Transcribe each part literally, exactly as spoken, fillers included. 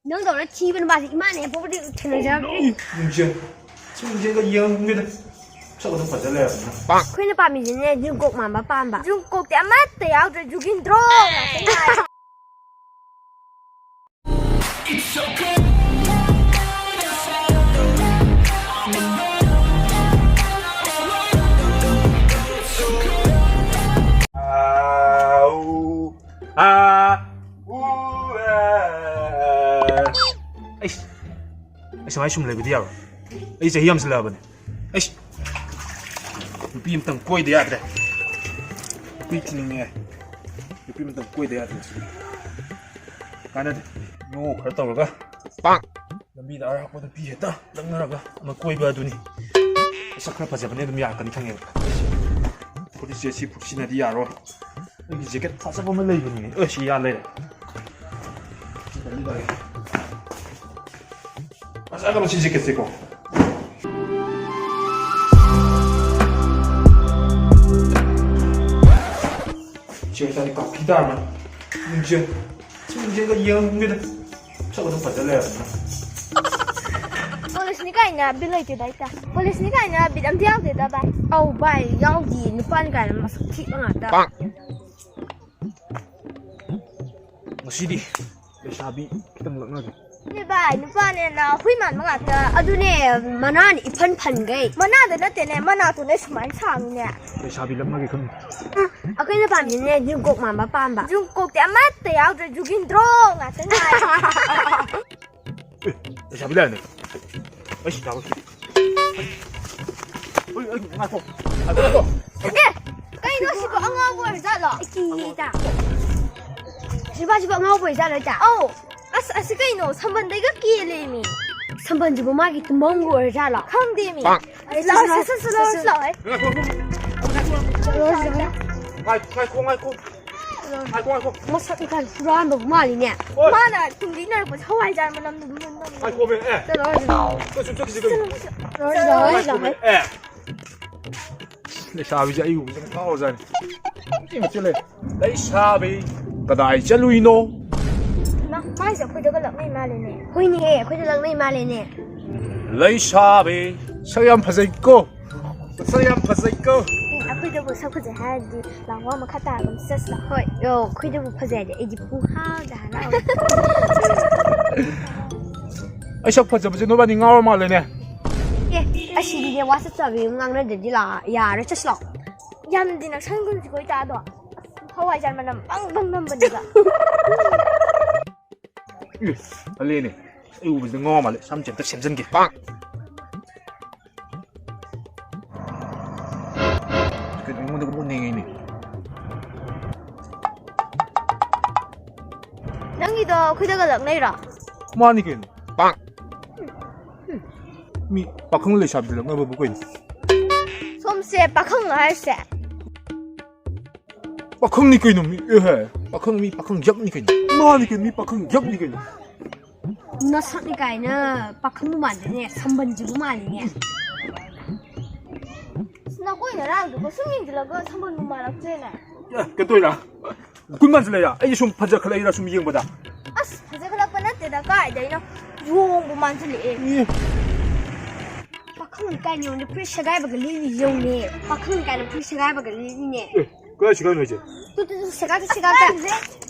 ꯅꯪꯗꯧꯅ ꯊꯤꯕ ꯅꯨꯄꯥꯁꯦ ꯏꯃꯥꯅ ꯍꯦꯛ ꯄꯣꯛꯄꯗꯤ ꯊꯦꯡꯅꯖꯔꯛꯇ꯭ꯔꯤ꯫ ꯃꯤꯡꯁꯦꯜ, ꯁꯤ ꯃꯤꯡꯁꯦꯜꯒ ꯌꯦꯡꯉꯝꯒꯦꯗ꯫ ꯁꯛ ꯑꯗꯨꯝ ꯐꯖ ꯂꯩꯔꯝꯃꯤꯅ꯫ ꯑꯩꯈꯣꯏꯅ ꯄꯥꯝꯃꯤꯁꯤꯅꯦ ꯖꯨꯡꯀꯣꯛ ꯃꯥꯟꯕ ꯄꯥꯝꯕ꯫ ꯖꯨꯡꯀꯣꯛꯇꯤ ꯑꯃꯠꯇ ꯌꯥꯎꯗ꯭ꯔꯦ, ꯖꯨꯒꯤꯟꯗ꯭ꯔꯣ ꯉꯥꯛꯇ ꯉꯥꯏꯔꯦ꯫ ꯑꯥ, ꯎ, ꯑꯥ, ꯎ, ꯑꯥ꯫ ꯑꯩꯁ, ꯑꯩ ꯁꯨꯃꯥꯏ ꯁꯨꯝ ꯂꯩꯕꯗꯤ ꯌꯥꯔꯣꯏ꯫ ꯑꯩ ꯆꯍꯤ ꯌꯥꯝꯁꯤꯜꯂꯛꯑꯕꯅꯦ꯫ ꯑꯩꯁ, ꯅꯨꯄꯤ ꯑꯝꯇꯪ ꯀꯣꯏꯗ ꯌꯥꯗ꯭ꯔꯦ꯫ ꯅꯨꯄꯤ ꯊꯤꯅꯤꯡꯉꯦ꯫ ꯅꯨꯄꯤ ꯑꯝꯇꯪ ꯀꯣꯏꯗ ꯌꯥꯗ꯭ꯔꯦ꯫ ꯀꯥꯟꯅꯗꯦ꯫ ꯅꯣ ꯈꯔ ꯇꯧꯔꯒ ꯄꯥꯛ! ꯂꯝꯕꯤꯗ ꯑꯔꯥꯞꯄ ꯅꯨꯄꯤ ꯍꯦꯛꯇ ꯂꯛꯅꯔꯒ ꯑꯃ ꯀꯣꯏꯕ ꯑꯗꯨꯅꯤ꯫ ꯃꯁꯛ ꯈꯔ ꯐꯖꯕꯅꯦ ꯑꯗꯨꯝ ꯌꯥꯔꯛꯀꯅꯤ ꯈꯪꯉꯦꯕ꯫ ꯐꯨꯔꯤꯠꯁꯦ ꯁꯤ ꯐꯨꯔꯤꯠꯁꯤꯅꯗꯤ ꯌꯥꯔꯣꯏ꯫ ꯑꯩꯒꯤ ꯖꯦꯀꯦꯠ ꯐꯖꯕ ꯑꯃ ꯂꯩꯕꯅꯤꯅꯦ꯫ ꯑꯦ, ꯁꯤ ꯌꯥ ꯂꯩꯔꯦ꯫ ꯐꯖꯈ꯭ꯔꯕ ꯁꯤ ꯖꯦꯀꯦꯠꯁꯦꯀꯣ꯫ ꯁꯤ ꯑꯣꯏꯇꯥꯔꯗꯤ ꯀꯥꯐꯤ ꯇꯥꯔꯝꯃꯅꯤ꯫ ꯃꯤꯡꯁꯦꯜ꯫ ꯁꯤ ꯃꯤꯡꯁꯦꯜꯒ ꯌꯦꯡꯉꯝꯒꯦꯗ꯫ ꯁꯛ ꯑꯗꯨꯝ ꯐꯖ ꯂꯩꯔꯝꯃꯦ꯫ ꯀꯣꯂꯦꯖꯅꯤ ꯀꯥꯏꯅ ꯕꯤꯠ ꯂꯩꯇꯦꯗ ꯑꯩꯇ꯫ ꯀꯣꯂꯦꯖꯅꯤ ꯀꯥꯏꯅ ꯕꯤꯠ ꯑꯝꯇ ꯌꯥꯎꯗꯦꯗ ꯚꯥꯏ꯫ ꯑꯧ ꯚꯥꯏ, ꯌꯥꯎꯗꯤꯌꯦ, ꯅꯨꯄꯥꯅꯤ ꯀꯥꯏꯅ ꯃꯁꯛ ꯊꯤꯕ ꯉꯥꯛꯇ꯫ ꯉꯁꯤꯗꯤ ꯂꯩꯁꯥꯕꯤ ꯈꯤꯇꯪ ꯂꯛꯅꯒꯦ꯫ ꯑꯦ ꯚꯥꯏ, ꯅꯨꯄꯥꯅꯦꯅ ꯍꯨꯏ ꯃꯥꯟꯕ ꯉꯥꯛꯇ꯫ ꯑꯗꯨꯅꯦ, ꯃꯅꯥꯅ ꯏꯐꯟ ꯐꯟꯈꯩ꯫ ꯃꯅꯥꯗ ꯅꯠꯇꯦꯅꯦ, ꯃꯅꯥꯇꯣꯟꯅꯦ ꯁꯨꯃꯥꯏꯅ ꯁꯥꯡꯉꯤꯅꯦ꯫ ꯂꯩꯁꯥꯕꯤ ꯂꯛꯅꯒꯦ ꯈꯪꯗꯦ꯫ ꯎꯝ, ꯑꯩꯈꯣꯏꯅ ꯄꯥꯝꯃꯤꯁꯤꯅꯦ ꯖꯨꯡꯀꯣꯛ ꯃꯥꯟꯕ ꯄꯥꯝꯕ꯫ ꯖꯨꯡꯀꯣꯛꯇꯤ ꯑꯃꯠꯇ ꯌꯥꯎꯗ꯭ꯔꯦ, ꯖꯨꯒꯤꯟꯗ꯭ꯔꯣ ꯉꯥꯛꯇ ꯉꯥꯏꯔꯦ꯫ ꯑꯦ, ꯂꯩꯁꯥꯕꯤ ꯂꯥꯛꯑꯦꯅꯦ꯫ ꯑꯩꯁ, ꯌꯥꯔꯣꯏ꯫ ꯍꯣꯏ, ꯑꯩ ꯉꯥꯏꯈꯣ꯫ ꯉꯥꯏꯈꯣ, ꯉꯥꯏꯈꯣ꯫ ꯑꯦ, ꯀꯩꯅꯣ ꯁꯤꯕꯨ ꯑꯉꯥꯎꯕ ꯑꯣꯏꯔꯖꯥꯠꯂꯣ? ꯑꯩ ꯀꯤꯌꯦ ꯏꯇꯥ꯫ ꯁꯤꯕꯥ, ꯁꯤꯕꯨ ꯑꯉꯥꯎꯕ ꯑꯣꯏꯔꯖꯥꯠꯂꯣ ꯏꯇꯥ? ꯑꯧ꯫ ꯑꯁ, ꯑꯁꯤ ꯀꯩꯅꯣ? ꯁꯝꯕꯟꯗꯩꯒ ꯀꯦꯜꯂꯦꯃꯤ꯫ ꯁꯝꯕꯟꯁꯤꯕꯨ ꯃꯥꯒꯤ ꯇꯨꯝꯐꯝꯒ ꯑꯣꯏꯔꯖꯥꯠꯂꯣ? ꯈꯪꯗꯦꯃꯤ꯫ ꯄꯥꯛ! ꯑꯩ ꯂꯥꯛꯑꯣ, ꯂꯥꯛꯑꯣ, ꯁꯠ, ꯁꯠ, ꯂꯥꯛꯑꯣ, ꯂꯥꯛꯑꯣ꯫ ꯂꯥꯛꯑꯣ, ꯂꯥꯛꯑꯣ꯫ ꯉꯥꯏꯈꯣ, ꯉꯥꯏꯈꯣ, ꯉꯥꯏꯈꯣ꯫ ꯉꯥꯏꯈꯣ, ꯉꯥꯏꯈꯣ꯫ ꯃꯁꯛ ꯏꯀꯥꯏ ꯍꯨꯔꯥꯟꯕꯕꯨ ꯃꯥꯜꯂꯤꯅꯦ꯫ ꯍꯣꯏ꯫ ꯃꯥꯅ ꯊꯨꯝꯕꯤ ꯅꯔꯛꯄꯁꯦ ꯍꯋꯥꯏꯖꯥꯔ ꯃꯅꯝ ꯅꯝ, ꯅꯝ, ꯅꯝ꯫ ꯉꯥꯏꯈꯣꯃꯦ, ꯑꯦ꯫ ꯆꯠꯂꯣ, ꯆꯠꯂꯣ꯫ ꯀꯩꯁꯨ ꯆꯠꯈꯤꯁꯤ ꯀꯩꯅꯣ꯫ ꯆꯠꯂꯣ, ꯆꯠꯂꯣ, ꯆꯠꯂꯣ꯫ ꯉꯥꯏꯈꯣꯃꯦ, ꯑꯦ꯫ ꯂꯩꯁꯥꯕꯤꯁꯦ ꯑꯩ ꯎꯕꯁꯦ ꯉꯥꯎꯔꯖꯥꯠꯅꯤ꯫ ꯅꯨꯄꯤ ꯑꯃ ꯆꯦꯜꯂꯦ꯫ ꯂꯩꯁꯥꯕꯤ, ꯀꯗꯥꯏ ꯆꯠꯂꯨꯏꯅꯣ? ꯏꯃꯥ, ꯃꯥꯏꯁꯦ ꯑꯩꯈꯣꯏꯗꯒ ꯂꯛꯅꯩ ꯃꯥꯜꯂꯦꯅꯦ꯫ ꯍꯣꯏꯅꯦꯍꯦ, ꯑꯩꯈꯣꯏꯗ ꯂꯛꯅꯩ ꯃꯥꯜꯂꯦꯅꯦ꯫ ꯂꯩꯁꯥꯕꯤ, ꯁꯛ ꯌꯥꯝ ꯐꯖꯩꯀꯣ꯫ ꯁꯛ ꯌꯥꯝ ꯐꯖꯩꯀꯣ꯫ ꯑꯦ, ꯑꯩꯈꯣꯏꯗꯕꯨ ꯁꯛ ꯐꯖꯩ ꯍꯥꯏꯔꯗꯤ ꯂꯥꯛ ꯋꯥ ꯃꯈꯥ ꯇꯥꯔꯒ ꯑꯃꯨꯛ ꯆꯠꯁꯤ ꯂꯥꯛꯑꯣ꯫ ꯍꯣꯏ, ꯑꯣ, ꯑꯩꯈꯣꯏꯗꯕꯨ ꯐꯖꯩ ꯍꯥꯏꯔꯗꯤ ꯑꯩꯗꯤ ꯄꯨꯡꯍꯥꯎꯗ ꯍꯔꯥꯎꯋꯦ꯫ ꯑꯩ ꯁꯛ ꯐꯖꯕꯁꯦ ꯅꯣꯏꯕꯥꯅꯤ ꯉꯥꯎꯔ ꯃꯥꯜꯂꯦꯅꯦ꯫ ꯑꯦ, ꯑꯁꯤꯗꯤꯅꯦ ꯋꯥ ꯆꯠ ꯆꯥꯕꯤ ꯑꯃ ꯉꯥꯡꯅꯗ꯭ꯔꯗꯤ ꯂꯥꯛ-, ꯌꯥꯔꯣꯏ, ꯆꯠꯁꯤ ꯂꯥꯛꯑꯣ꯫ ꯌꯥꯝꯗꯤ ꯅꯛꯁꯟꯒꯨꯝꯁꯤꯀꯣ ꯏꯇꯥꯗꯣ꯫ ꯍꯋꯥꯏꯖꯥꯔ ꯃꯅꯝ ꯕꯪ ꯕꯪ ꯅꯝꯕꯅꯤꯕ꯫ ꯏ, ꯑꯂꯦꯅꯦ꯫ ꯑꯩ ꯎꯕꯁꯤꯗ ꯉꯥꯎ ꯃꯥꯜꯂꯦ꯫ ꯁꯝꯁꯦ ꯑꯝꯇ ꯁꯦꯝꯖꯟꯒꯦ꯫ ꯄꯥꯛ! ꯀꯩꯅꯣ ꯑꯩꯉꯣꯟꯗꯒ ꯑꯣꯟꯅꯤꯡꯉꯤꯅꯦ꯫ ꯅꯪꯒꯤꯗꯣ ꯑꯩꯈꯣꯏꯗꯒ ꯂꯛꯅꯩꯔꯣ? ꯃꯥꯅꯤ ꯀꯩꯅꯣ꯫ ꯄꯥꯛ! ꯃꯤ ꯄꯥꯈꯪ ꯂꯩꯁꯥꯕꯤꯗ ꯂꯛꯅꯕꯕꯨ ꯀꯩꯅꯣ? ꯁꯣꯝꯁꯦ ꯄꯥꯈꯪ ꯍꯥꯏꯁꯦ? ꯄꯥꯈꯪꯅꯤ ꯀꯩꯅꯣ ꯃꯤ, ꯑꯦꯍꯦ, ꯄꯥꯈꯪ ꯃꯤ ꯄꯥꯈꯪ ꯌꯛꯅꯤ ꯀꯩꯅꯣ꯫ ꯃꯥꯅꯤ ꯀꯩꯅꯣ ꯃꯤ ꯄꯥꯈꯪ ꯌꯛꯅꯤ ꯀꯩꯅꯣ꯫ ꯅꯁꯛꯅꯤ ꯀꯥꯏꯅ ꯄꯥꯈꯪꯕꯨ ꯃꯥꯟꯗꯦꯅꯦ, ꯁꯝꯕꯟꯁꯤꯕꯨ ꯃꯥꯜꯂꯤꯅꯦ꯫ ꯑꯁ, ꯅꯀꯣꯏ ꯅꯔꯥꯡꯗꯨꯒ ꯁꯨꯝ ꯌꯦꯡꯁꯤꯜꯂꯒ ꯁꯝꯕꯟꯕꯨ ꯃꯥꯜꯂꯛꯇ꯭ꯔꯦꯅꯦ꯫ ꯑꯦ, ꯀꯩꯅꯣ ꯇꯧꯔꯤꯔꯥ? ꯀꯨꯟ ꯃꯥꯟꯁꯤꯜꯂꯛꯏꯔꯥ? ꯑꯩꯁꯦ ꯁꯨꯝ ꯐꯖꯈꯠꯂꯛꯏꯔꯥ ꯁꯨꯝ ꯌꯦꯡꯕꯗ? ꯑꯁ, ꯐꯖꯈꯠꯂꯛꯄ ꯅꯠꯇꯦꯗ, ꯀꯥꯏꯗꯩꯅꯣ? ꯌꯣꯡꯕꯨ ꯃꯥꯟꯁꯤꯜꯂꯛꯑꯦ꯫ ꯑꯦ꯫ ꯄꯥꯈꯪ ꯀꯥꯏꯅ ꯌꯦꯡꯉꯨꯅꯦ, ꯐꯨꯔꯤꯠ ꯁꯦꯒꯥꯏꯕꯒ ꯂꯤꯠꯂꯤ ꯌꯦꯡꯉꯨꯅꯦ꯫ ꯄꯥꯈꯪ ꯀꯥꯏꯅ ꯐꯨꯔꯤꯠ ꯁꯦꯒꯥꯏꯕꯒ ꯂꯤꯠꯂꯤꯅꯦ꯫ ꯑꯦ, ꯀꯗꯥꯏ ꯁꯦꯒꯥꯏꯅꯣ ꯍꯥꯏꯁꯦ? ꯇꯨ, ꯇꯨ, ꯇꯨ, ꯁꯦꯒꯥꯏ, ꯁꯦꯒꯥꯏ, ꯁꯦꯒꯥꯏ꯫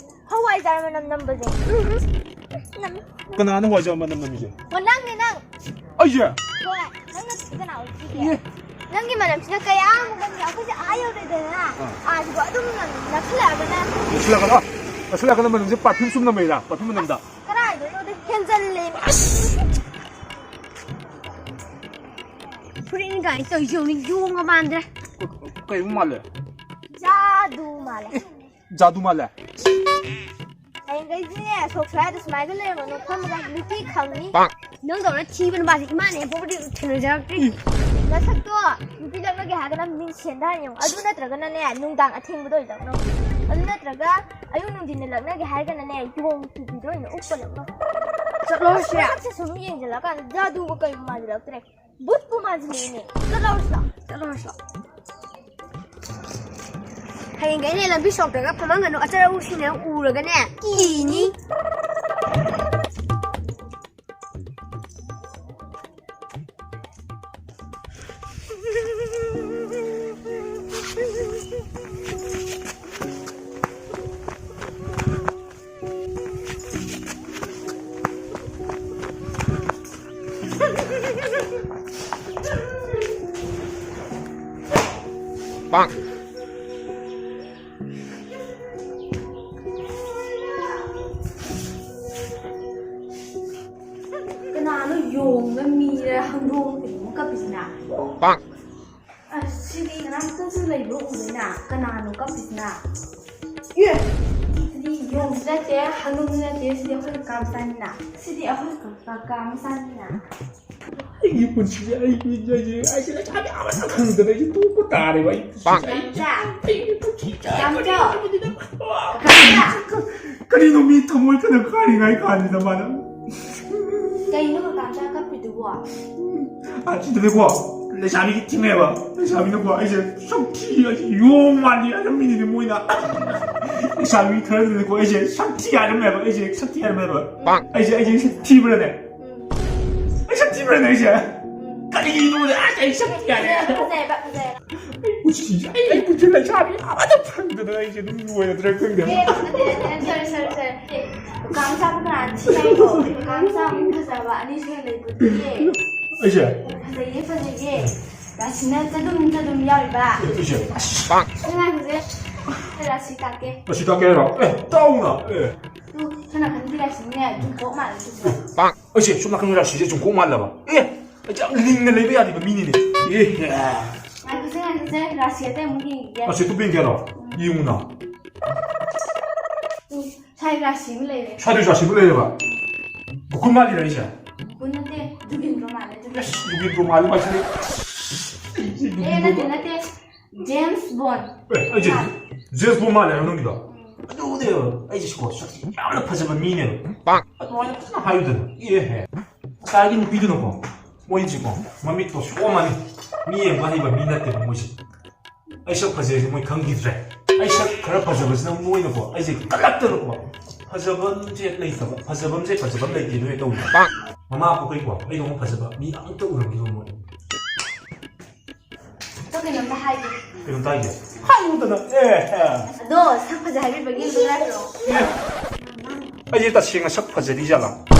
ꯍꯋꯥꯏꯖꯥꯔ ꯃꯅꯝ ꯅꯝꯕꯁꯦ꯫ ꯎꯝ, ꯎꯝ꯫ ꯅꯝ-, ꯅꯝ-, ꯀꯅꯥꯅꯣ ꯍꯋꯥꯏꯖꯥꯔ ꯃꯅꯝ ꯅꯝꯃꯤꯁꯦ? ꯑꯣ, ꯅꯪꯅꯦ, ꯅꯪ꯫ ꯑꯩꯁꯦ? ꯍꯣꯏ, ꯅꯪ ꯅꯠꯇ꯭ꯔꯗꯤ ꯀꯅꯥ ꯑꯣꯏꯗꯣꯏꯅꯣ? ꯏꯌꯦ꯫ ꯅꯪꯒꯤ ꯃꯅꯝꯁꯤꯅ ꯀꯌꯥꯃꯨꯛ ꯅꯝꯒꯦ? ꯑꯩꯈꯣꯏꯁꯦ ꯑꯥ ꯌꯧꯔꯦꯗꯅ꯫ ꯑꯥ꯫ ꯑꯥꯁꯤꯕꯨ ꯑꯗꯨꯝ ꯅꯝ-, ꯅꯛꯁꯤꯜꯂꯛꯑꯒꯅ꯫ ꯅꯛꯁꯤꯜꯂꯛꯑꯒꯅ? ꯅꯛꯁꯤꯜꯂꯛꯑꯒꯅ ꯃꯅꯝꯁꯦ perfume ꯁꯨꯝ ꯅꯝꯃꯛꯏꯔꯥ? Perfume ꯃꯅꯝꯗ? ꯀꯗꯥꯏꯗꯩꯅꯣꯗ ꯍꯦꯟꯖꯜꯂꯦ꯫ ꯑꯁ! ꯐꯨꯔꯤꯠꯅꯤ ꯀꯥꯏꯅ ꯇꯧꯔꯤꯁꯦ ꯌꯦꯡꯉꯨꯅꯦ, ꯌꯣꯡꯒ ꯃꯥꯟꯗ꯭ꯔꯦ꯫ ꯀꯩꯕꯨ ꯃꯥꯜꯂꯦ? ꯖꯥꯗꯨ ꯃꯥꯜꯂꯦ꯫ ꯑꯦ, ꯖꯥꯗꯨ ꯃꯥꯜꯂꯦ? ꯍꯌꯦꯡꯈꯩꯗꯤꯅꯦ, ꯁꯣꯛ ꯁ꯭ꯋꯥꯏꯗ ꯁꯨꯃꯥꯏꯅ ꯂꯩꯔꯝꯒꯅꯨ, ꯐꯝꯃꯒ ꯅꯨꯄꯤ ꯈꯪꯅꯤ꯫ ꯄꯥꯛ! ꯅꯪꯗꯧꯅ ꯊꯤꯕ ꯅꯨꯄꯥꯁꯦ ꯏꯃꯥꯅ ꯍꯦꯛ ꯄꯣꯛꯄꯗꯤ ꯊꯦꯡꯅꯖꯔꯛꯇ꯭ꯔꯤ꯫ ꯅꯁꯛꯇꯣ ꯅꯨꯄꯤ ꯂꯛꯅꯒꯦ ꯍꯥꯏꯔꯒꯅ ꯃꯤꯡꯁꯦꯟꯗ ꯍꯥꯟꯅ ꯌꯦꯡꯉꯨ꯫ ꯑꯗꯨ ꯅꯠꯇ꯭ꯔꯒꯅꯅꯦ, ꯅꯨꯡꯗꯥꯡ ꯑꯊꯦꯡꯕꯗ ꯑꯣꯏꯅ ꯂꯛꯅꯧ꯫ ꯑꯗꯨ ꯅꯠꯇ꯭ꯔꯒ ꯑꯌꯨꯛ ꯅꯨꯡꯊꯤꯟꯗ ꯂꯛꯅꯒꯦ ꯍꯥꯏꯔꯒꯅꯅꯦ, ꯌꯣꯡ ꯇꯨꯄꯤꯗ ꯑꯣꯏꯅ ꯎꯞꯄ ꯂꯛꯅꯧ꯫ ꯆꯠꯂꯣ ꯁꯦ꯫ ꯃꯁꯛꯁꯦ ꯁꯨꯝ ꯌꯦꯡꯁꯤꯜꯂꯀꯥꯟꯗ ꯖꯥꯗꯨꯒ ꯀꯩꯕꯨ ꯃꯥꯟꯁꯤꯜꯂꯛꯇ꯭ꯔꯦ꯫ ꯕꯨꯠꯄꯨ ꯃꯥꯟꯁꯤꯜꯂꯛꯑꯦꯅꯦ꯫ ꯆꯠꯂꯧꯔꯁꯤꯔꯣ? ꯆꯠꯂꯧꯔꯁꯤꯔꯣ? ꯍꯌꯦꯡꯈꯩꯅꯦ ꯂꯝꯕꯤ ꯁꯣꯔꯣꯛꯇꯒ ꯐꯝꯍꯟꯒꯅꯨ, ꯑꯆꯔꯧꯁꯤꯡꯅ ꯎꯔꯒꯅꯦ ꯀꯤꯅꯤ꯫ ꯀꯅꯥꯅꯣ ꯌꯣꯡꯂ ꯃꯤꯔ ꯍꯪꯗꯣꯡ ꯀꯩꯅꯣꯝꯃ ꯀꯞꯄꯤꯁꯤꯅ? ꯑꯁ, ꯁꯤꯗꯤ ꯀꯅꯥꯝꯇꯁꯨ ꯂꯩꯕ ꯎꯗꯦꯅ꯫ ꯀꯅꯥꯅꯣ ꯀꯞꯄꯤꯁꯤꯅ? ꯑꯦ! ꯁꯤꯗꯤ ꯌꯣꯡꯁꯨ ꯅꯠꯇꯦ, ꯍꯪꯗꯣꯡꯁꯨ ꯅꯠꯇꯦ, ꯁꯤꯗꯤ ꯑꯩꯈꯣꯏ ꯀꯀꯥ ꯃꯆꯥꯅꯤꯅ꯫ ꯁꯤꯗꯤ ꯑꯩꯈꯣꯏ ꯀꯀꯥ ꯃꯆꯥꯅꯤꯅ꯫ ꯑꯩꯒꯤ ꯄꯨꯟꯁꯤꯁꯦ ꯑꯩ ꯃꯤꯠ ꯌꯥꯏꯁꯦ ꯑꯩꯁꯦ ꯂꯩꯁꯥꯕꯤ ꯑꯃꯠꯇ ꯐꯪꯗꯗꯅ ꯑꯩꯁꯦ ꯇꯣꯛꯄ ꯇꯥꯔꯦꯕ꯫ ꯑꯩ ꯄꯨꯟꯁꯤꯁꯦ ꯑꯩ ꯀꯀꯥ ꯃꯆꯥ! ꯑꯩꯒꯤ ꯄꯨꯟꯁꯤꯁꯦ ꯀꯀꯥ ꯃꯆꯥ! ꯀꯔꯤꯅꯣ ꯃꯤ ꯊꯃꯣꯏ ꯀꯟꯅ ꯀꯥꯏꯔꯤꯉꯩ ꯀꯥꯟꯁꯤꯗ ꯃꯥꯅ ꯀꯩꯅꯣ ꯀꯀꯥ ꯃꯆꯥ ꯀꯞꯄꯤꯗꯨꯕꯣ? ꯑꯁꯤꯗꯅꯦꯀꯣ ꯂꯩꯁꯥꯕꯤꯒꯤ ꯊꯤꯡꯉꯦꯕ꯫ ꯂꯩꯁꯥꯕꯤꯅꯀꯣ ꯑꯩꯁꯦ ꯁꯛ ꯊꯤ, ꯑꯩꯁꯦ ꯌꯣꯡ ꯃꯥꯜꯂꯤ ꯍꯥꯏꯔꯝꯃꯤꯅꯤꯅꯦ ꯃꯣꯏꯅ꯫ ꯂꯩꯁꯥꯕꯤ ꯈꯔꯗꯅꯦꯀꯣ ꯑꯩꯁꯦ ꯁꯛ ꯊꯤ ꯍꯥꯏꯔꯝꯃꯦꯕ꯫ ꯑꯩꯁꯦ ꯁꯛ ꯊꯤ ꯍꯥꯏꯔꯝꯃꯦꯕ꯫ ꯑꯩꯁꯦ ꯑꯩꯁꯦ ꯁꯛ ꯊꯤꯕ꯭ꯔꯅꯦ? ꯑꯩ ꯁꯛ ꯊꯤꯕ꯭ꯔꯅꯦ ꯑꯩꯁꯦ? ꯀꯔꯤꯅꯣꯅꯦ? ꯑꯁ, ꯑꯩ ꯁꯛ ꯊꯤ ꯍꯥꯏꯔꯦ꯫ ꯐꯖꯩꯕ, ꯐꯖꯩꯕ꯫ ꯑꯩ ꯄꯨꯟꯁꯤꯁꯦ ꯑꯩ, ꯑꯩ ꯄꯨꯟꯁꯤ ꯂꯩꯁꯥꯕꯤ ꯑꯃꯠꯇ ꯐꯪꯗꯗꯅ ꯑꯩꯁꯦ ꯑꯗꯨꯝ ꯂꯣꯏꯔꯗ꯭ꯔꯥ ꯈꯪꯗꯦ꯫ ꯑꯦ, ꯅꯠꯇꯦ, ꯅꯠꯇꯦ, ꯅꯠꯇꯦ, sorry, sorry, sorry꯫ ꯑꯦ, ꯀꯀꯥ ꯃꯆꯥꯕꯨ ꯀꯅꯥ ꯊꯤ ꯍꯥꯏꯅꯣ? ꯀꯀꯥ ꯃꯆꯥ ꯑꯃꯨꯛ ꯐꯖꯕ ꯑꯅꯤ ꯁꯨꯅ ꯂꯩꯕꯗꯨꯗꯤ꯫ ꯑꯩꯁꯦ? ꯐꯖꯩꯌꯦ, ꯐꯖꯩꯌꯦ꯫ ꯔꯥꯁꯤꯅ ꯆꯗꯨꯝ ꯆꯗꯨꯝ ꯌꯥꯎꯔꯤꯕ꯫ ꯑꯩꯁꯦ? ꯑꯁ! ꯁꯤ ꯉꯥꯏꯈꯣꯁꯦ꯫ ꯑꯩ ꯔꯥꯁꯤ ꯇꯥꯛꯀꯦ꯫ ꯔꯥꯁꯤ ꯇꯥꯛꯀꯦ ꯍꯥꯏꯔꯣ? ꯑꯦ, ꯇꯥꯛꯎꯅ꯫ ꯑꯦ꯫ ꯇꯨ, ꯁꯣꯝ ꯅꯥꯀꯟꯒꯤ ꯔꯥꯁꯤꯅꯦ, ꯖꯨꯡꯀꯣꯛ ꯃꯥꯜꯂꯦ ꯁꯤꯁꯦ꯫ ꯑꯩꯁꯦ ꯁꯣꯝ ꯅꯥꯀꯟꯒꯤ ꯔꯥꯁꯤꯁꯦ ꯖꯨꯡꯀꯣꯛ ꯃꯥꯜꯂꯕ? ꯑꯦ, ꯑꯩꯁꯦ ꯌꯥꯝ ꯂꯤꯡꯅ ꯂꯩꯕ ꯌꯥꯔꯤꯕ ꯃꯤꯅꯤꯅꯦ꯫ ꯑꯦ꯫ ꯉꯥꯏꯈꯣꯁꯦ, ꯉꯥꯏꯈꯣꯁꯦ, ꯔꯥꯁꯤ ꯑꯇꯩ ꯑꯃꯨꯛ ꯌꯦꯡꯒꯦ꯫ ꯔꯥꯁꯤ ꯑꯇꯣꯞꯄ ꯌꯦꯡꯒꯦ ꯍꯥꯏꯔꯣ? ꯎꯝ꯫ ꯌꯦꯡꯉꯨꯅ꯫ ꯎꯝ, ꯁ꯭ꯋꯥꯏ ꯔꯥꯁꯤ ꯑꯃ ꯂꯩꯔꯦ꯫ ꯁ꯭ꯋꯥꯏꯗꯁꯨ ꯔꯥꯁꯤ ꯑꯃ ꯂꯩꯔꯦꯕ? ꯒꯣꯀꯨꯜ ꯃꯥꯜꯂꯤꯔ ꯑꯩꯁꯦ? ꯒꯣꯀꯨꯜ ꯅꯠꯇꯦ, ꯖꯨꯒꯤꯟꯗ꯭ꯔꯣ ꯃꯥꯜꯂꯦ, ꯖꯨꯒꯤꯟꯗ꯭ꯔꯣ꯫ ꯑꯁ, ꯖꯨꯒꯤꯟꯗ꯭ꯔꯣ ꯃꯥꯜꯂꯤ ꯃꯥꯁꯦ꯫ ꯑꯦ, ꯅꯠꯇꯦ, ꯅꯠꯇꯦ꯫ ꯖꯦꯝꯁ ꯕꯣꯟ꯫ ꯑꯦ, ꯑꯩꯁꯦ ꯃꯥꯜꯂꯦ꯫ ꯖꯦꯝꯁ ꯕꯣꯟ ꯃꯥꯜꯂꯦ ꯍꯥꯏꯕ ꯅꯪꯒꯤꯗꯣ? ꯎꯝ꯫ ꯑꯗꯨꯅꯦꯕ, ꯑꯩꯁꯦ ꯁꯤꯀꯣ ꯁꯛꯁꯦ ꯌꯥꯝꯅ ꯐꯖꯕ ꯃꯤꯅꯦꯕ꯫ ꯄꯥꯛ! ꯑꯗꯨꯃꯥꯏꯅ ꯐꯖꯅ ꯍꯥꯏꯌꯨꯗꯅ꯫ ꯑꯦ, ꯍꯦ꯫ ꯉꯁꯥꯏꯒꯤ ꯅꯨꯄꯤꯗꯨꯅꯀꯣ, ꯃꯣꯏꯁꯤꯀꯣ, ꯃꯃꯤꯠꯇꯣ ꯁꯣꯛꯑꯝꯃꯅꯤ꯫ ꯃꯤ ꯌꯦꯡꯕ ꯍꯩꯕ ꯃꯤ ꯅꯠꯇꯦꯕ ꯃꯣꯏꯁꯦ꯫ ꯑꯩ ꯁꯛ ꯐꯖꯩꯁꯦ ꯃꯣꯏ ꯈꯪꯈꯤꯗ꯭ꯔꯦ꯫ ꯑꯩ ꯁꯛ ꯈꯔ ꯐꯖꯕꯁꯤꯅ ꯃꯣꯏꯅꯀꯣ, ꯑꯩꯁꯦ ꯀꯜꯂꯛꯇꯅꯀꯣ, ꯐꯖꯕꯁꯦ ꯂꯩꯇꯕ, ꯐꯖꯕꯁꯦ ꯐꯖꯕ ꯂꯩꯇꯦ ꯅꯣꯏ ꯇꯧꯔꯤ꯫ ꯃꯃꯥ ꯄꯣꯛꯄꯩꯀꯣ ꯑꯩꯗꯧꯅ ꯐꯖꯕ ꯃꯤ ꯑꯝꯇ ꯎꯔꯝꯈꯤꯔꯣꯏ ꯃꯣꯏ꯫ ꯑꯗꯣ ꯀꯩꯅꯣꯝꯇ ꯍꯥꯏꯒꯦ꯫ ꯀꯩꯅꯣꯝꯇ ꯍꯥꯏꯒꯦ꯫ ꯍꯥꯏꯌꯨꯗꯅ꯫ ꯑꯦ ꯑꯦ꯫ ꯑꯗꯣ ꯁꯛ ꯐꯖꯩ ꯍꯥꯏꯕꯤꯕꯒꯤ ꯑꯗꯨꯝ ꯍꯥꯏꯔꯛꯑꯣ꯫ ꯑꯩꯁꯦ ꯇꯁꯦꯡꯅ ꯁꯛ ꯐꯖꯔꯤ ꯖꯥꯠꯂꯥ?